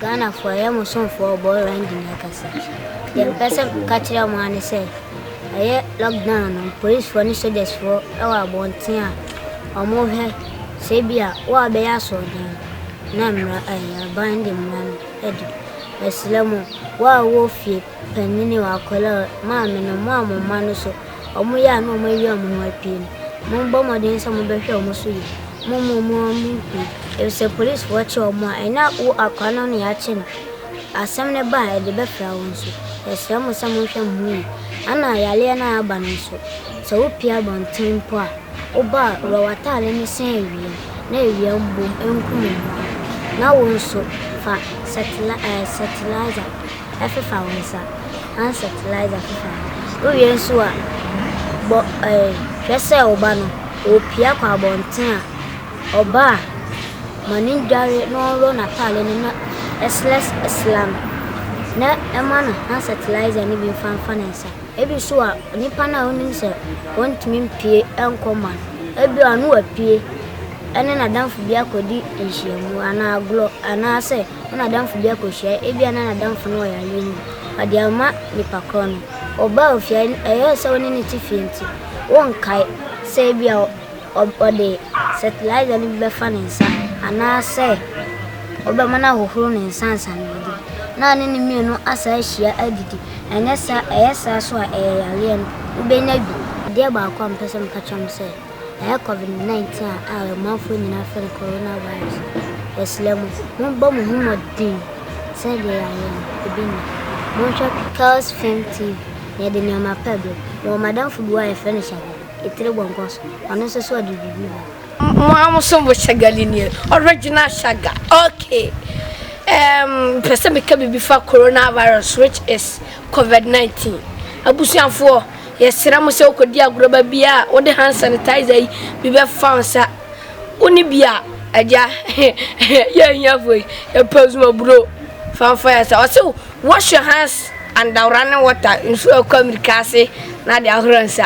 Ghanafoɔ ɛyɛ mo somfoɔ Ɔbɔɔ Randy na ɛkasa. Deɛ mepɛ sɛ meka kyerɛ mo ara ne sɛ, ɛyɛ lockdown no, polisifoɔ ne sogyasfoɔ wɔ abɔnten a wɔrehwɛ sɛ ebia wo a wobɛyɛ asoɔden no na mmara ɛɛ aban de mmara no adi. Mesrɛ mo, wo a wowɔ fie, panin o, akwadaa o, maame no, mo a mo mma no so wɔyɛ a na wɔayi wɔn ho apue no, mommɔ mmɔden sɛ mobɛhwɛ wɔn so yie. Momma wɔn mpue, efisɛ polisifoɔ kye wɔn a, ɛnyɛ wo akoa no na yɛakye no. Asɛm no ba a, ɛde bɛfra wo nso. Yɛsrɛ mo sɛ monhwɛ mo ho yie. Ɛna yareɛ no a aba no nso, sɛ wopue abɔnten mpo a, woba a, worɔ w'atadeɛ no sɛn awia mu na awia mmɔ mu nku mmoa no. Na wo nso, fa sɛtelaesa fefa wo nsa, hand fertilizer fefa wo nsa. Wowie nso a, bɔ ɛɛ hwɛ sɛ wo ba no, ɔrepue akɔ abɔnten a, ɔba a, ma no ndware na ɔnworɔ n'ataade no na srɛsrɛ no na ma no hand fertilizer no bi mfa mfa ne nsa. Ebi nso a, nipa no a wonim sɛ ɔntumi mpue nkɔ mma no, ebi a na wapue ne n'adamfo bi akɔdi nhyiamu anaa agorɔ anaasɛ ne n'adamfo bi akɔhyia, ebia na n'adamfo no wɔ yareɛ mu. Ɔde ama nipa korɔ no. Ɔbaa ofie a, ɛyɛɛ sɛ wo ne no te fie nti, wonkae sɛ ebia ɔde fertilizer no bi bɛfa ne nsa anaasɛ wobɛma no ahohoro ne nsa ansa na wadidi. Na ne ne mmienu asan ahyia adidi. Ɛnyɛ saa, ɛyɛ saa so a, ɛyɛ yareɛ no, wobɛnya bi. Adeɛ baako a mepɛ sɛ meka kyerɛ mo sɛ, Ɛyɛ Covid 19 a ɔmanfoɔ nyinaa frɛ no Corona Virus. Yɛsrɛ mo, mommɔ mo ho mmɔden sɛdeɛ yareɛ no, ebi nni. Monhwɛ Kells Film TV na yɛde nneɛma pa brɛ mo. Mewɔ m'adamfo bi hɔ a yɛfrɛ no Shagali, etire bɔ nkɔ so. Ɔno nso so ɔde biribi brɛ mo. Mo a mo som bo Shagali nie, original Shaga, okay. Um, pɛ sɛ meka biribi fa coronavirus which is COVID-19. Abusuafoɔ, Yɛsrɛ mo sɛ wokɔdi agorɔ baabi a wode hand sanitizer yi bi bɛfa wo nsa. Wonni bi a, agya, yɛ ahiafoɔ yi, yɛpɛ nsumaburoo fa mfa yɛn nsa. Ɔse wash your hands under running water, nsuo a ɛkɔ amirika ase na de ahoro nsa.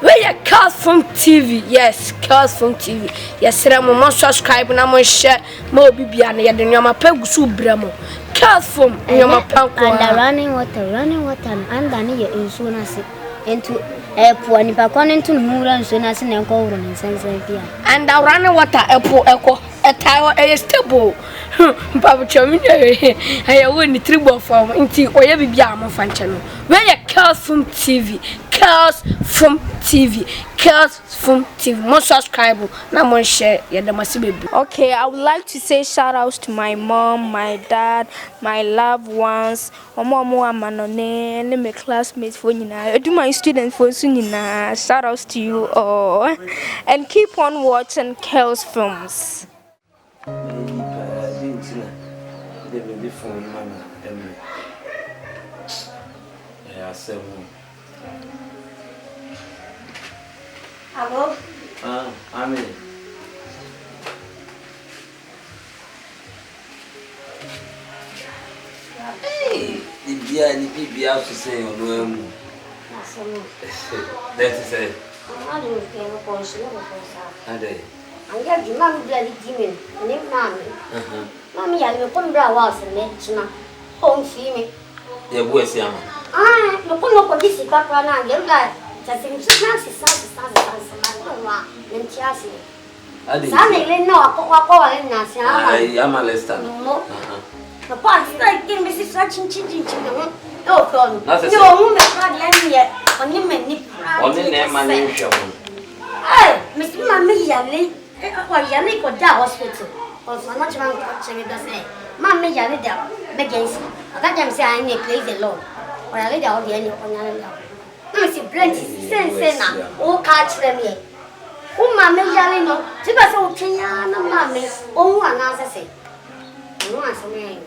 Wei yɛ Kelfom TV, yes, Kelfom TV. Yɛsrɛ mo, mo subscribe na mo nhyɛ ma obi bia no yɛde nneɛma pa gu so brɛ mo. Kelfom nneɛma pa nko Under ara. running water, running water no, under no yɛ nsuo no ase. Nti ɛpo a nipa korɔ no nto ne ho nwura nsuo no ase na ɛnkɔhoro ne nsa nsa mfie a. Under running water, ɛpo ɛkɔ ɛtae hɔ ɛyɛ stable. Mpabokyɛ me nua wei ɛyɛ wo ne tiri bɔ fam nti ɔyɛ biribi a momfa nkyɛ no. Wei yɛ Kelfom TV, Kelfom TV, Kelfom TV. Mo subscribe na mo nhyɛ yɛda mo ase bebree. Okay I would like to say shout outs to my mom, my dad, my loved ones, wɔn a wɔwɔ amanɔne ne me classmates foɔ nyinaa, Eduman students foɔ nso nyinaa, shout outs to you all and keep on watching Kells Films. Ɛyɛ yie paa, dɛn nti na wode mede phone ma no ɛmmerɛ? Ɛyɛ asɛm o. Abo. Ah, ame. Hey, biribiara ne biribiara so sɛn ɔno ara mu. Asɛm o. Dɛn te sɛ? Ɔno de me kɔ nhyɛ me kɔ saa. Adɛn? Anyɛ adwuma a me bra de di me no, me maame. Maame yare me kɔ me bra wɔ ase me kyena ɔmfii me. Yɛ bu asi ama. Ae, me kɔ no kɔ gye sika koraa na deɛ me bra kyɛ sɛ me sesa sesa sesa sesa sesa ma me ho a me nte aseɛ. Ade Saa ne yere na wakɔ wakɔ ware nnansa ama. Ayi ama Lester no. Mo. Me kɔ ase na ke me sesa kyinkyin kyinkyin ne ho ɛwɔ fɛ ɔno. Na sɛ Ne sɛ. ɔhu me koraa deɛ ɛnyɛ ɔne m'ani koraa Ɔne na ɛma ne nhwɛ ho. Hey, mesi me maame yare, ɔyare kɔdaa hospital. Ɔsoma no kyerɛ me kyerɛ me sɛ, maame yare da emergency. Ɔka kyerɛ me sɛ, ɛnne praise the Lord. Ɔyare da hɔ deɛ ɛnne ɔnyare da hɔ. Na mesi brɛ nti sɛnsɛn na woka akyerɛ me. Wo maame yare no, ti bɛ sɛ wotwɛn ara na maame owu anaasɛ sɛ. Ɔno asɛm yɛ.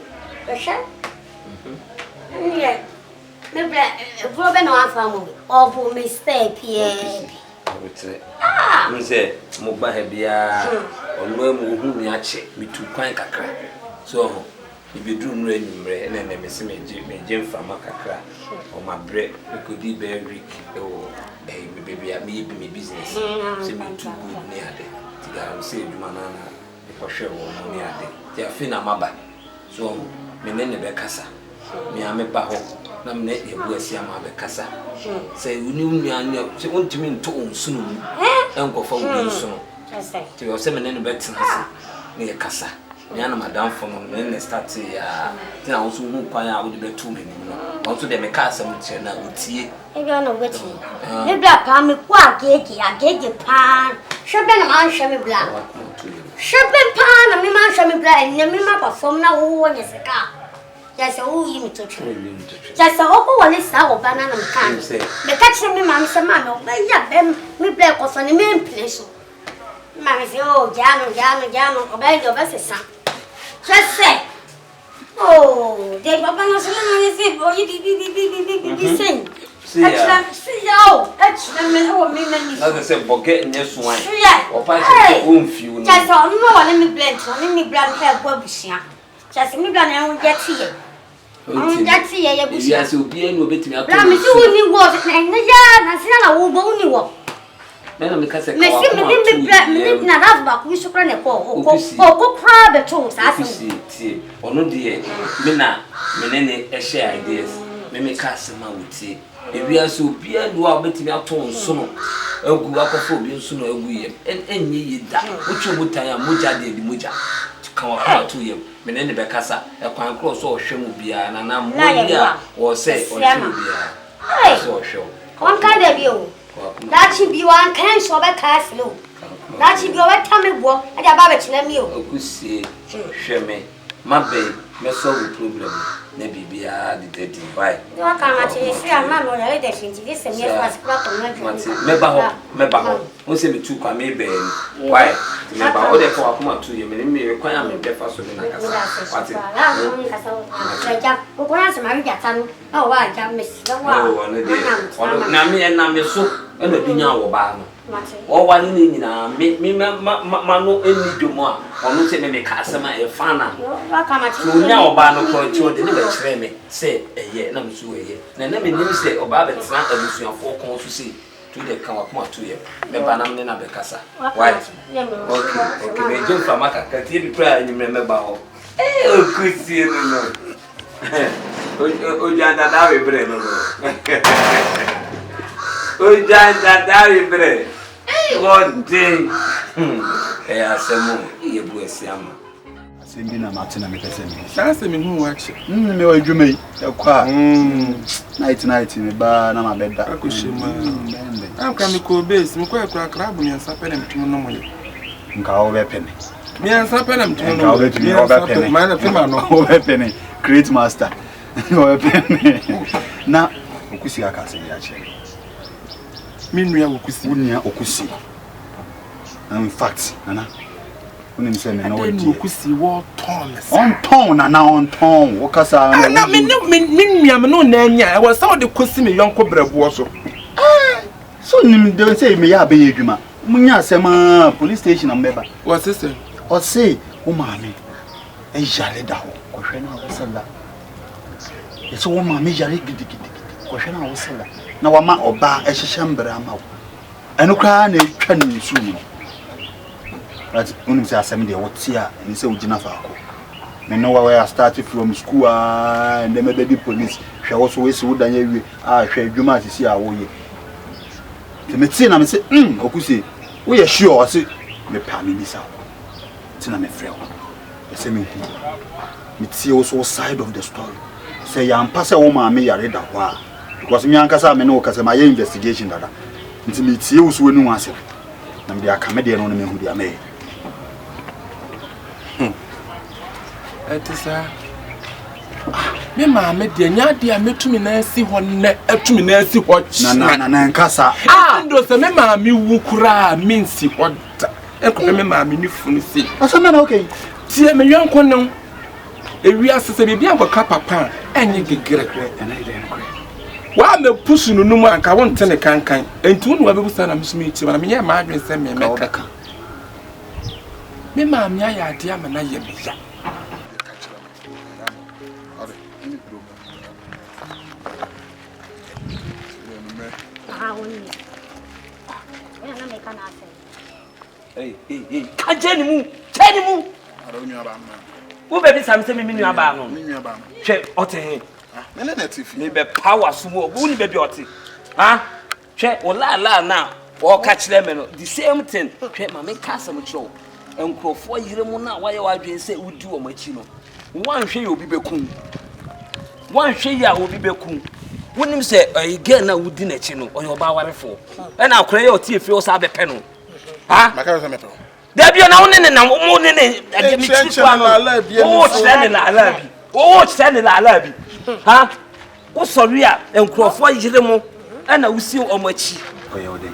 Bɛhwɛ. Ɛnneɛ. Me brɛ ɛburo bɛ na wamfa ammɔ me ɔbo me spare piaa bi. Aboterɛ. Wohu sɛ mo ba ha biara ɔno amu ohu me akyɛ metu kwan kakra so ɔho mebɛduru nnora anwummerɛ ɛna ɛnɛ mese megye megye mframa kakra ɔma brɛ mekɔdi bɛyɛ week ɛwɔ ɛyi me baabi a meyɛ bi me business sɛ metu gold ne ade nti galamsey adwuma no ana mekɔhwɛ wɔn ne ade nti afei na maba so ɔho. Me ne no bɛkasa. Me ara mɛba hɔ na me ne Yɛboasia ama abɛkasa. Sɛ wo ne wo nua no sɛ wontumi nto wo nsono mu nkɔfa obi nsono. Nti ɛwɔ sɛ me ne no bɛtena ase na yɛkasa. Me ara na m'adamfo no, me ne no startee a, nti na wo nso wohu kwan a wode bɛto m'anim no. Ɔno nso deɛ meka asɛm kyerɛ no a, ɔtie. Ebia na wobɛtie. Me bra paa mekɔ ageege ageege paa hwɛ bɛ na manhwɛ me bra hwɛ bɛ paa na me manhwɛ me bra ɛnɛ me ma ba fam na wowɔ nyɛ sika kyɛ sɛ woyi me to twene kyɛ sɛ wokɔ wɔle saa wɔ ba no na meka no meka kyerɛ me maame sɛ maame ɔbɛyɛ bɛ me bra ɛkɔ so ne mempene so me maame sɛ o gyaa no gyaa no gyaa no ɔbɛyɛ deɛ ɔbɛsesa kyɛ sɛ Oh, deɛ papa no so ne no ne se ɔyɛ biribi biribi biribi biribi mhm. sɛn. Ɛkyerɛ suyɛ o, ɛkyerɛ me ɛwɔ me m'ani so. Na sɛ bɔgɛ nyɛ soan. Suyɛ. Ɔpa kyerɛ sɛ ɔmfiw no. Kyerɛ sɛ ɔno na wɔne me blɛ nti ɔne me bla no ɛɛbɔ abusua. Kyerɛ sɛ me bla no ɛho gya te yɛ. Ɔho gya te yɛ yɛ abusua. Ewiase obiara ni obetumi atɔ. Bla me se wonni wɔ ɛnɛ yɛ na se na wobɔ wonni wɔ. Mena meka sɛ Mesi me ne me brɛ me ne n'adamfo baako bi so koraa na ɛkɔɔ hɔ. Ɔkɔ ɔkɔ koraa bɛtoo saa asɛm. Okusie tie ɔno deɛ me na me ne ne ɛhyɛ ideas me me ka asɛm a ɔtie ewiase obiara nni hɔ a ɔbɛtumi ato nsono agu akɔfa obi nsono agu yam ɛnyɛ yie da wotwe mu tan a mogya deɛ de mogya ka wakoma to yam me ne ne bɛkasa ɛkwan korɔ sɛ ɔhwɛ mu biara na na mmoa bi a wɔ sɛ ɔhwɛ mu biara sɛ ɔhwɛ wo. Ɔnka da bi o. Daakye bi wankae nso ɔbɛkae afiri o. Daakye bi ɔbɛta me boɔ de aba abɛkyerɛ me o. Okusie hwɛ me maba yi mɛ solve problem no na biribiara deda din why. Deɛ waka no mate mefiri a mma me ɔyare da hwee nti gye sɛ me afu ase kora kɔ noa aduane Mate mɛba hɔ mɛba hɔ wohu sɛ metu kwan mebɛɛ ni why nti mɛba hɔ wode fa wakoma to yam me me kwan a mebɛfa so ne no akasa wate. Mate. Wokɔyɛ asɛm awe gyata no. Oh, ɔno deɛ, ɔno na me ɛnam me so ɛna ɔde nyaa wɔ baa no. Ɔware ne nyinaa me me ma ma ma ma no ɛnni dwom a ɔno sɛ me meka asɛm a ɛyɛ fan a. So onya ɔbaa no korɔ nti ɔde ne bɛkyerɛ me sɛ ɛyɛ na me so ɛyɛ. Na na menim sɛ ɔbaa bɛtena abusuafoɔ kɔn so sei. Tu deɛ ka wakoma to yam. Mɛba na me ne no abɛkasa. Why? Okay, okay. Megye mframa kakra tie bi koraa anwummerɛ mɛba hɔ. Ee, okusie no no. Odwan dada webrɛ no no. Odwan dada webrɛ. Wɔden. Ɛyɛ asɛm o. Yɛ bu asi ama. Asɛm bi na mate na mepɛ sɛ mebisa. Saa sɛ mehu wo akyɛ. Mm, mewɔ adwuma yi. Ɛkɔ a. Mm. Night night me ba na mabɛda. Akɔhyɛ mu a. Mm, Anka mekɔɔ base, mekɔɛ koraa krabo mmiɛnsa pɛ na metumi nom yɛ. Nka wobɛpɛ me. Mmiɛnsa pɛ na metumi nom. Nka wobɛtumi wobɛpɛ me. Maa na fema no. Wobɛpɛ me. Great master. Wobɛpɛ me. Na Okusi aka asɛm bi akyerɛ me. Me nua Okusi. Wo nua Okusi. In fact, Nana, wonim sɛ me na ɔdi. Adɛn na Okusi wɔtɔn me saa? Ɔntɔn Nana ɔntɔn. Wokasa na. Na me ne me nua me no na anya. Ɛwɔ sɛ ɔde kɔsi me yɔnko brɛboɔ so. So nim de sɛ meyɛ abɛyɛ adwuma. Munya asɛm aa police station na mobɛba. Wɔse sɛ? Ɔse wo maame yare da hɔ kɔhwɛ no a wosɛ la. Yɛsɛ wo maame yare gidigidigidi kɔhwɛ no a wosɛ la. Na wama ɔbaa ɛhyehyɛ mbra ama wo. Ɛno koraa na ɛtwa ne nsuo mu no. But wonim sɛ asɛm deɛ wote a ɛne sɛ wogyina faako. Me ne wo a start from school aa ɛndɛ mɛbɛdi police. Hwɛ wo so woasi wo dan awie a hwɛ adwuma a sisi a woyɛ. Nti metee na mese mm Okusie woyɛ sure ɔse mepɛ a mebisa wo nti na mefrɛ wo pɛ sɛ mehu metie wo so wo side of the story sɛ yɛ ampa sɛ wo maame yare da hɔ a because me ankasa a me ne wo kasa mayɛ investigation dada nti metie wo so w'ani ho asɛm na mede aka me deɛ no na mehu deɛ mɛyɛ. Hmm. Ɛte saa. Ah, me maame deɛ nyɛ adeɛ a mɛtumi na asi hɔ nnɛ atumi na asi hɔ kyena. Na na nkasa. Ah! Ndo sɛ me maame wu koraa mensi hɔ da. Ɛkɔpɛ me maame ne funu sei. Asɛm bɛ na okay. Tie me yɔnko no. Ewiase sɛ biribi ankɔka papa a ɛnyɛ gegerɛ. Waa mɛpusu no no mu anka wonte ne kankan. Enti wo na wabɛbusa na me so mekyerɛ na menyɛ m'adwene sɛ me mɛka. Me maame ayɛ adeɛ ama no ayɛ me ya. Ka kyɛ ne mu, kyɛ ne mu. Wobɛbisa me sɛ me me nuabaa no? Hwɛ, ɔte he? Mebɛpa w'aso mu. Woni baabi a ɔte? Ha? Hwɛ, wo laalaa no a wɔka kyerɛ me no, the same thing. Hwɛ, ma menka asɛm kyerɛ wo. Nkurɔfoɔ yere mu no a woayɛ w'adwene sɛ wodi wɔn akyi no, woanhwɛ yɛ obi bɛku wo. Woanhwɛ yie a obi bɛku wo. Wonim sɛ ɛyɛ girl no a wodi n'akyi no, ɔyɛ ɔbaa warefoɔ. Ɛna akora yi a ɔte efie hɔ saa bɛpɛ no. Ha? Maka sɛ mepɛ wo. Dabi na wo ne ne nam mo ne ne ɛde me kyiri kura no. Wo kyerɛ ne laalaa bi. Wo kyerɛ ne laalaa bi. Ha? Wosɔre a nkurɔfoɔ yere mo ɛna wosi wɔn akyi. Ɔyɛ wo dɛn?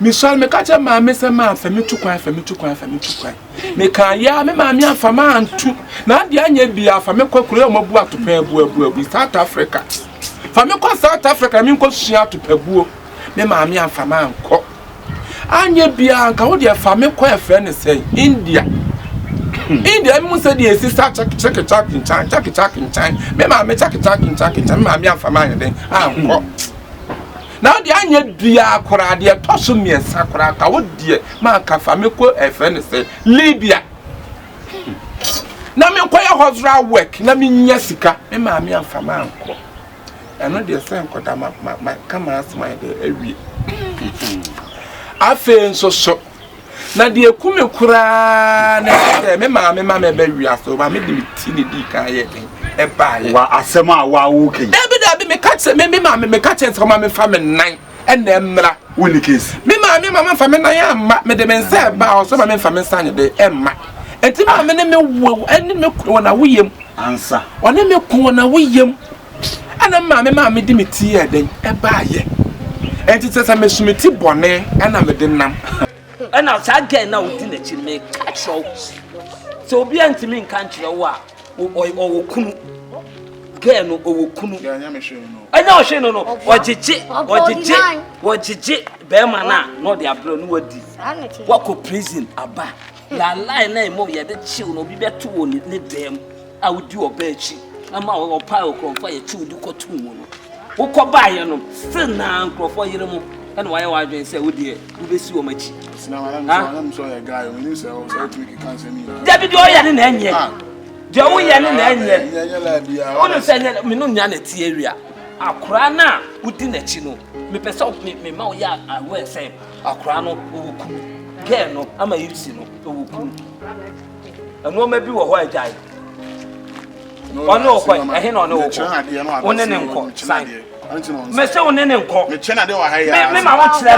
Mesɔre meka kyerɛ maame sɛ maa fa me tu kwan fa me tu kwan fa me tu kwan. Meka yɛ a me maame amfa ma antu. Na adeɛ anyɛ bia fa me kɔ kuro yɛ wɔn abu atopɛ abu abu abu South Africa. Fa me kɔ South Africa na menkɔ sua atopɛbuo. Me maame amfa ma ankɔ. Anyɛ biara nka wo deɛ fa me kɔ ɛfrɛ ne sɛn India. India mu sɛ deɛ ɛsi sa kyɛkɛkyɛk nkyan kyɛkɛkyɛk nkyan me maame kyɛkɛkyɛk nkyan nkyan me maame amfa ma anyɛ den ankɔ. Na wo deɛ anyɛ biara koraa deɛ ɛtɔ so mmiɛnsa koraa ka wo deɛ ma nka fa me kɔ ɛfrɛ ne sɛn Libya. Na menkɔyɛ hustler work na menya sika me maame amfa ma ankɔ. Ɛno deɛ sɛ nkɔda ma ma ma ka m'asɛm ayɛ dɛ awie. Afei nso so na deɛ eku me koraa ne sɛ me maame ma mɛbɛ wiase o maame de me ti ne di kan yɛ den ɛbaayɛ. Wa asɛm a wa wo kɛn. Dabi dabi meka kyerɛ me me maame meka kyerɛ sɛ ɔma me fa me nan ɛna ɛmmra. Wo ni case. Me maame ma me fa me nan amma me de me nsa ɛba ɔsɛ ma me nfa me nsa nyɛ de ɛmma. Eti maame ne me wo ɛne me wɔ na wo yam. Ansa. Ɔne me ko wɔ na wo yam. Ɛna me maame maa mede me ti yɛɛ dɛn? Ɛbaeɛ. Enti kyerɛ sɛ meso me ti bɔne ɛna mede nam. Ɛna saa girl no a wodi n'akyi no meka kyerɛ wo sɛ obiara ntumi nka nkyerɛ wo a ɔwɔ kunu girl no ɔwɔ kunu ɛnyɛ ɔhwe no no ɔgyegye ɔgyegye ɔgyegye bɛrima no a na ɔde abrɛ no wadi wakɔ prison aba lalai na ɛmɔ yɛde kyew no obi bɛto wɔ ne dɛm a wodi ɔbaa akyi ama ɔpae ɔkorɔmfo a yɛkye wo de kɔtoo mu no, wokɔbaeɛ no, still na nkurɔfoɔ yere mo ɛna wayɛ w'adwene sɛ wo deɛ wobɛsi wɔn akyi. Dabi deɛ ɔyɛ ne na ɛnyɛ deɛ woyɛ ne na ɛnyɛ wonim sɛ ɛnyɛ me no nya na ɛte awia akora no a wodi n'akyi no mepɛ sɛ mema woyɛ aware sɛ akora no ɔwɔ kunu girl no ama yɛsi no ɔwɔ kunu Nneɛma bi wɔ hɔ a gyae. Ɔne wo kɔ ɛhe na ɔne wo kɔ? Wo ne ne nkɔ san. Mese wo ne ne nkɔ. Me ma wo kyerɛ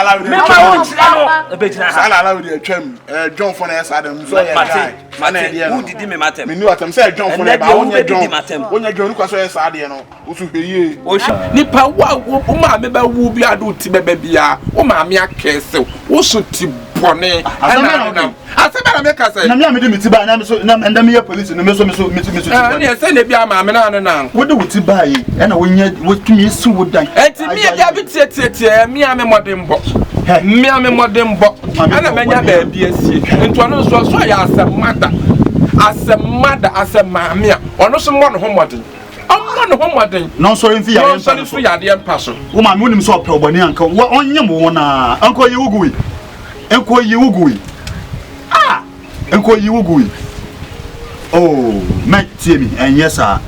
no. Me ma wo kyerɛ no. Ebegyina ha. Saa lala de atwam. Ɛdwɔnfo na ɛsa dɛm nso yɛ guy. Mate, wo didi me matem. Me ni watem sɛ ɛdwɔnfo na ɛba wonyɛ dwɔn. Wonyɛ dwɔn nukwa so yɛ saa deɛ no. Wosu hwɛ yie. Wohwɛ nipa wo a wo maame bɛ wo bi ade wo ti bɛbɛ biara wo maame akɛse wo so ti bɔne ɛna ade nam asɛm bɛ na meka sɛ na me a mede me ti baa na me so na ɛnda meyɛ polisi no me so me so me so me so ti bɔne ɛne ɛsɛ na ebi a maame na ano na wode wo ti baa yi ɛna wonyɛ wotumi si wo dan ɛnti me a bi tietietie me a me mmɔden bɔ me a me mmɔden bɔ ɛna manya baabi asie nti ɔno nso ɔso ayɛ asɛm mada asɛm mada asɛm maame a ɔno nso mmɔ ne ho mmɔden Ɔmmɔ ne ho mmɔden. Na ɔnsɔre mfi yadeɛ mpa no so. Na ɔnsɔre mfi yadeɛ mpa so. Wo maame wonim sɛ ɔpɛ ɔbɔne anka wa ɔnyem wo na anka ɔyi wo gui nka ɔyi wo gui ah nka ɔyi wo gui oh mɛ tie mi ɛnyɛ saa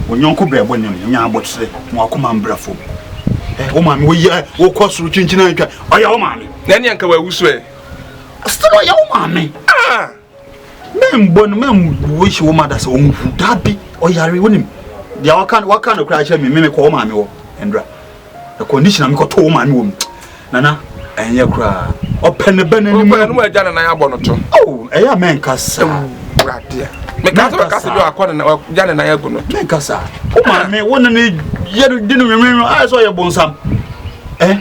onyɔnko brɛbɔ ne no nya abotere mo akoma mbra fam eh wo maame woyi eh wokɔ soro kyinkyini antwa ɔyɛ wo maame na ɛne anka wawu so ɛ still ɔyɛ wo maame ah Mɛmbɔ no mɛmwish wo mother sɛ ɔnwu dabi ɔyare wonim deɛ waka waka no koraa kyerɛ me me mekɔ wo maame hɔ ndra the condition a mekɔtɔ wo maame wɔ mu nana ɛnyɛ koraa ɔpɛ ne bɛ n'anim ɔpɛ no agya ne nan abɔ no to oh ɛyɛ a mɛnka saa awurade meka sɛ bɛka sɛ bi akɔ ne nan agya ne nan agu no mɛnka saa wo maame wo ne ne yɛ no di no nwinwin ayɛ sɛ ɔyɛ bonsam eh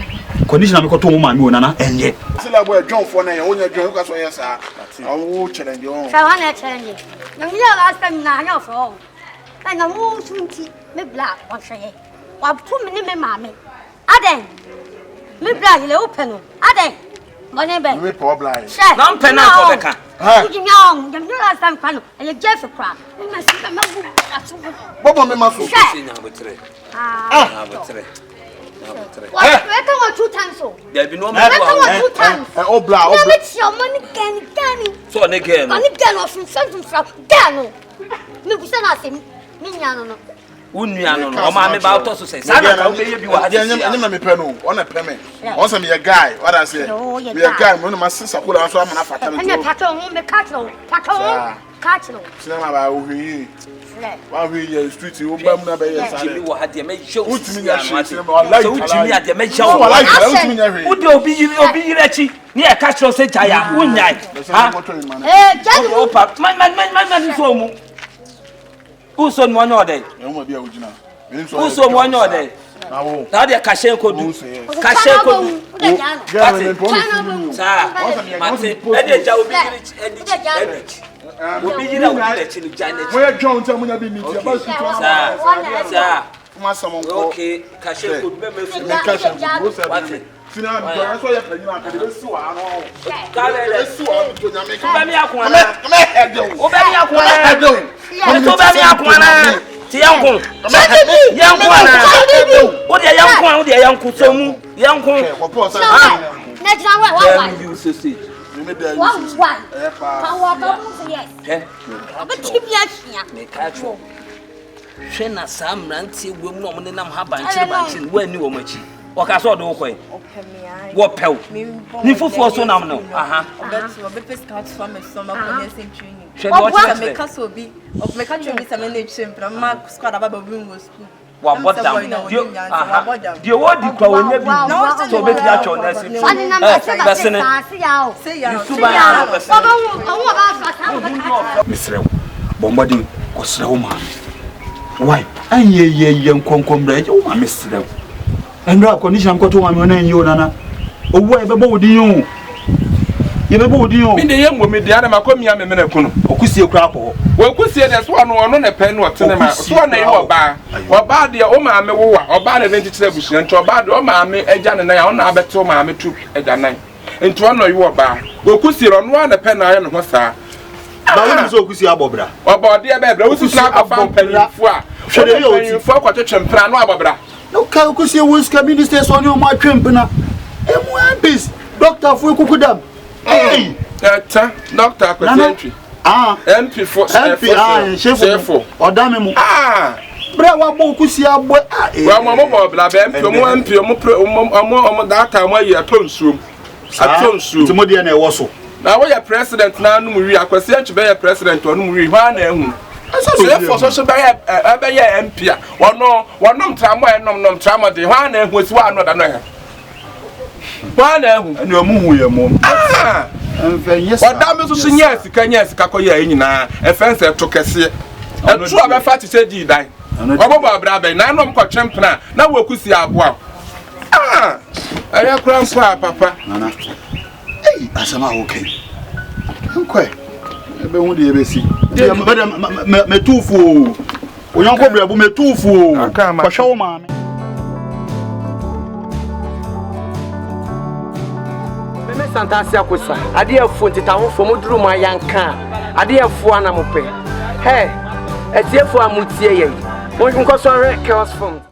condition a mekɔtɔ wo maame wɔ nana ɛnyɛ Sɛ la bɔ ɛdwɔnfoɔ na yɛ wonyɛ dwɔn woka sɛ ɔyɛ saa Ɔwo challenge ɔn. Sɛ hɔ na challenge. Na mi yɛ last time na anyɛ ɔfrɛ ɔn. Na na wo so nti me bla ɔhwɛ yɛ. Wato me ne me maame. Adɛn? Me bla yele wo pɛ no. Adɛn? Bɔne bɛ. Me pɛ ɔbla yɛ. Hwɛ. Na mpɛ na nkɔ bɛka. Wodi nya ɔn. Na mi yɛ last time kwa no. Ɛyɛ Jeff kora. Me ma si ma bu aso. Bɔbɔ me ma so. Hwɛ. Ah. Wɛka wɔ two times o. Dabi no ɔmo Wɛka wɔ two times. Ɛ o bla o Na bla. mi kyerɛ ɔmo ne gɛni gɛni. So ɔne gɛɛ no. Ɔne gɛɛ no ɔsunsun sunsun gɛɛ no. Mi bisa na asɛm mi nya no no. Wo nua no no ɔmaame ba wotɔ so sɛ saa na ka wobɛyɛ bi wɔ ha sisi a. Ɛnyɛ na mepɛ no ɔna pɛ me. Ɔn sɛ meyɛ guy wada aseɛ. Meyɛ guy mo na ma sesa kola nso ama na fata me. Ɛnyɛ patɔ ho me ka kyerɛ wo patɔ ho ka kyerɛ wo. Sinema ba wo hwɛ yie. Wa hwɛ yie street wo ba mu na bɛyɛ saa. Wotumi wɔ ha deɛ mɛyɛ wo Wotumi sisi nya ano hwee ate. sinema wala Sɛ wotumi a deɛ mɛyɛ wo. Wala wotumi nya hwee. Wode obi yere obi yere akyi ne yɛka kyerɛ wo sɛ gyae a wonyae. Ha? Ee gyae Wo pa ma ma ma ma ma nso mu. Wosɔ mu ɔnyɛ ɔdɛn? Wosɔ mu ɔnyɛ ɔdɛn? Na ɔdeɛ kahyɛn kodu. Kahyɛn kodu. Wate? Saa. Mate. Ɛdeɛ gya obi yere ɛdi ɛdi akyi. Obi yere a odi n'akyi no gya n'akyi. Moyɛ dwɔn nti a monya bi ni nti ɛba sukuu Saa. Saa. Okay. Kahyɛn kodu bɛmɛ su. Wate? Wobɛmi ako ana? Wobɛmi ako ana? Ɛsɛ wobɛmi ako ana? Ti yɛn ko. Yɛn ko ana? Wo deɛ yɛn ko a wo deɛ yɛn ko so mu yɛn ko. Damn you sausage. Hwɛ. Meka kyerɛ wo. Hwɛ na saa mmeranteɛ wom na wɔn nenam ha bankyere bankyere no woanni wɔn akyi. Wɔka sɛ ɔde wo kɔe. Wɔpɛ wo. Ne fufuo so nam no. Aha. Hwɛ deɛ ɔkyerɛkyerɛ. Wabɔ dam. Deɛ wɔdi kura wɔnyɛ bi sɛ ɔbɛtumi atwɛ ɔno asi fi. Ɛ bɛsene. Ne suban ano bɛsene. Mesrɛ wo, bɔ mmɔden kɔsrɛ wo maame. Why? Anyɛ yɛ yɛ nkɔnkɔ mmra ɛgye wo maame srɛ wo. Ɛnra condition kɔto maame ɔna ɛnyɛ o nana. Owu a yɛbɛbɔ wo din o. Yɛbɛbɔ wo din o. Me de yɛ mmom me deɛ na makɔ mia me mene kono. Okusie koraa kɔ hɔ. Wɔkusie deɛ so ɔno ɔno na pɛ no ɔtene ma so ɔna yɛ ɔbaa. Ɔbaa deɛ wo maame wo wa ɔbaa na ne nkyekyere abusua nti ɔbaa deɛ ɔmaame agya ne nan a ɔna abɛte wo maame to agya nan. Nti ɔno ɔyɛ ɔbaa. Okusie ɔno ara na pɛ na ayɛ ne ho saa. Ba wonim sɛ okusie abɔ bra. Ɔbɔ ɔdeɛ bɛɛ bra wosi tena akɔfa mpanyinfoɔ a. Hwɛ deɛ ɔti. Mpanyinfoɔ akɔtwetwe mpena no abɔ bra. Na woka okusie wo sika ministers ɔne ɔmo atwe mpena. Emu MPs doctor fo ekuku dam. Hey. Ɛta doctor Akwasi Antwi. Ah. MP fo MP ah sefo. Ɔda me mu. Ah. Bra wa bɔ okusie abɔ. Ah. Wa mo mo bɔ bra bɛ MP ɔmo MP ɔmo pre ɔmo ɔmo ɔmo data ɔmo ayi atɔ nsuom. Atɔ nsuom. Nti mo deɛ na ɛwɔ so. Na woyɛ president na anom wi Akwasi Antwi bɛyɛ president ɔnom wi hɔ a na ehu. Sefo so so bɛyɛ ɛbɛyɛ MP a wɔno wɔnom tramɔ ɛnom nom tramɔ de hɔ a na ehu esi hɔ a na ɔda no ɛhɛ. Hɔ a na ehu. Ɛnna ɔmo hu yɛ mo. Ɔda mi nso so nyɛ sika nyɛ sika kɔ yɛ nyinaa ɛfɛn sɛ ɛto kɛseɛ ɛto a bɛfa te sɛ dii dan ɔbɛbɔ abira bɛn na ɛnum kɔtwe mpena na wɔkusi aboa ɛyɛ kora mpo a papa. Nana. Ei, asɛm a woka yi. Nkɔe. Ɛbɛhu deɛ ɛbɛsi. Mɛtu fo o. Onyɔnko brɛbo mɛtu fo o. Kɔhwɛ wo maame. Meme Santase Akosa, adeɛ fo ntetahofoɔ mo duru mo ayanka a, adeɛ fo ana mo pɛ. Hɛ, atiefoɔ a motie yɛn, mo nkɔ so nhwɛ Chaos Films.